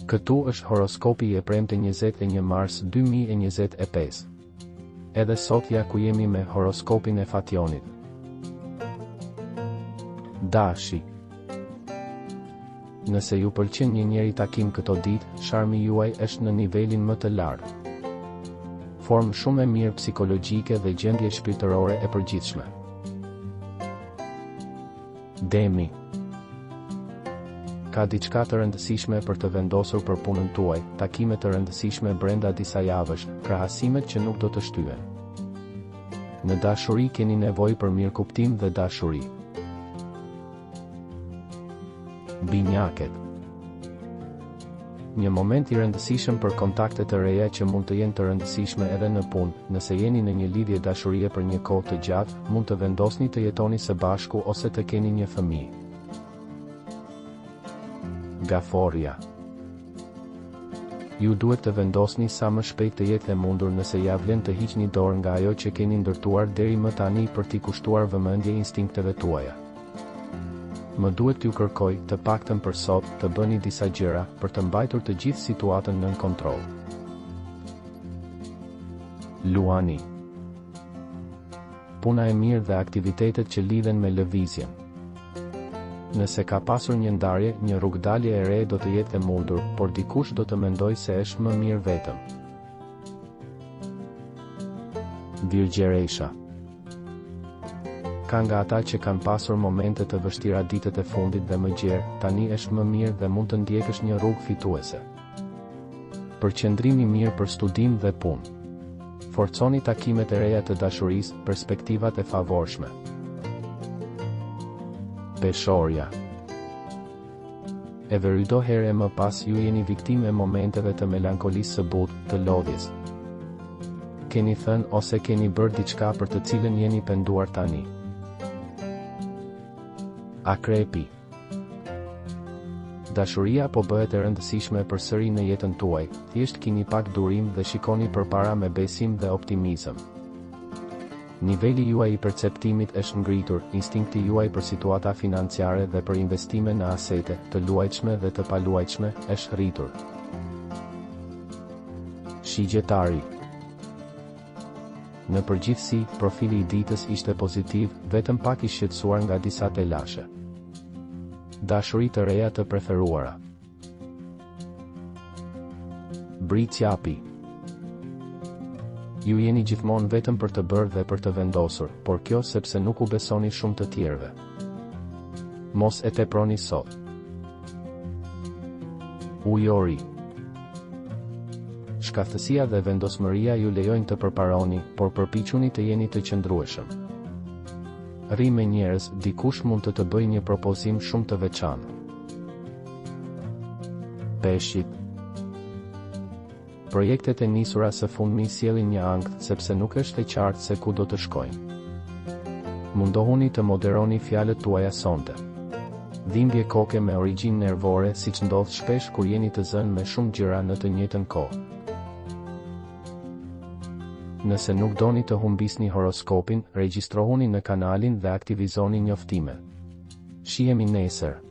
Këtu është horoskopi i e premte 21 mars 2025. Edhe sot ja ku jemi me horoskopin e Fationit. Dashi. Nëse ju pëlqen një njeri takim këto ditë, sharmi juaj është në nivelin më të lartë. Formë shumë e mirë psikologjike dhe gjendje shpirtërore e përgjithshme. Demi. Ka diçka të rëndësishme për të vendosur për punën tuaj, takime të rëndësishme brenda disa javësh, krahasimet që nuk do të shtyhen. Në dashuri keni nevojë për mirëkuptim dhe dashuri. Binjaket. Një moment i rëndësishëm për kontakte të reja që mund të jenë të rëndësishme edhe në punë, nëse jeni në një lidhje dashurie për një kohë të gjatë, mund të vendosni të jetoni së bashku ose të keni një fëmijë. Gaforrja. Ju duhet të vendosni sa më shpejt të jetë e mundur nëse ia vlen të hiqni dorë nga ajo që keni ndërtuar deri më tani për t'i kushtuar vëmendje instinkteve tuaja. Më duhet t'ju kërkoj, të paktën për sot, të bëni disa gjëra, për të mbajtur të gjithë situatën nën kontroll. Luani. Puna e mirë dhe aktivitetet që lidhen me lëvizjen. Nëse ka pasur një ndarje, një rrugëdalje e re do të jetë e mundur, por dikush do të mendojë se është më mirë vetëm. Virgjëresha. Ka nga ata që kanë pasur momente të vështira ditët e fundit dhe më gjerë, tani është më mirë dhe mund të ndjekësh një rrugë fituese. Përqendrim i mirë për studim dhe punë. Forconi takimet e reja të dashurisë, perspektivat e favorshme. Peshorja. Everydo herë e më pas ju jeni viktimë e momenteve të melankolisë së butë, të lodhjes. Keni thënë ose keni bërë diçka për të cilën jeni penduar tani. Akrepi. Dashuria po bëhet e rëndësishme përsëri në jetën tuaj, thjesht kini pak durim dhe shikoni përpara me besim dhe optimizëm. Niveli juaj i perceptimit është ngritur, instinkti juaj për situata financiare dhe për investime në asete, të luajtshme dhe të paluajtshme, është rritur. Shigjetari. Në përgjithësi, profili i ditës ishte pozitiv, vetëm pak i shqetësuar nga disa telashe. Dashuri të reja të preferuara. Bricjapi. Ju jeni gjithmonë vetëm për të bërë dhe për të vendosur, por kjo sepse nuk u besoni shumë të tjerëve. Mos e teproni sot. Ujori. Shkathtësia dhe vendosmëria ju lejojnë të përparoni, por përpiquni të jeni të qëndrueshëm. Rri me njerëz, dikush mund të të bëjë një propozim shumë të veçantë. Peshqit. Projektet e nisura së fundmi sjellin një ankth sepse nuk është e qartë se ku do të shkojnë. Mundohuni të moderoni fjalët tuaja sonte. Dhimbje koke me origjinë nervore siç ndodh shpesh kur jeni të zënë me shumë gjëra në të njëjtën kohë. Nëse nuk doni të humbisni horoskopin, regjistrohuni në kanalin dhe aktivizoni njoftimet. Shihemi nesër.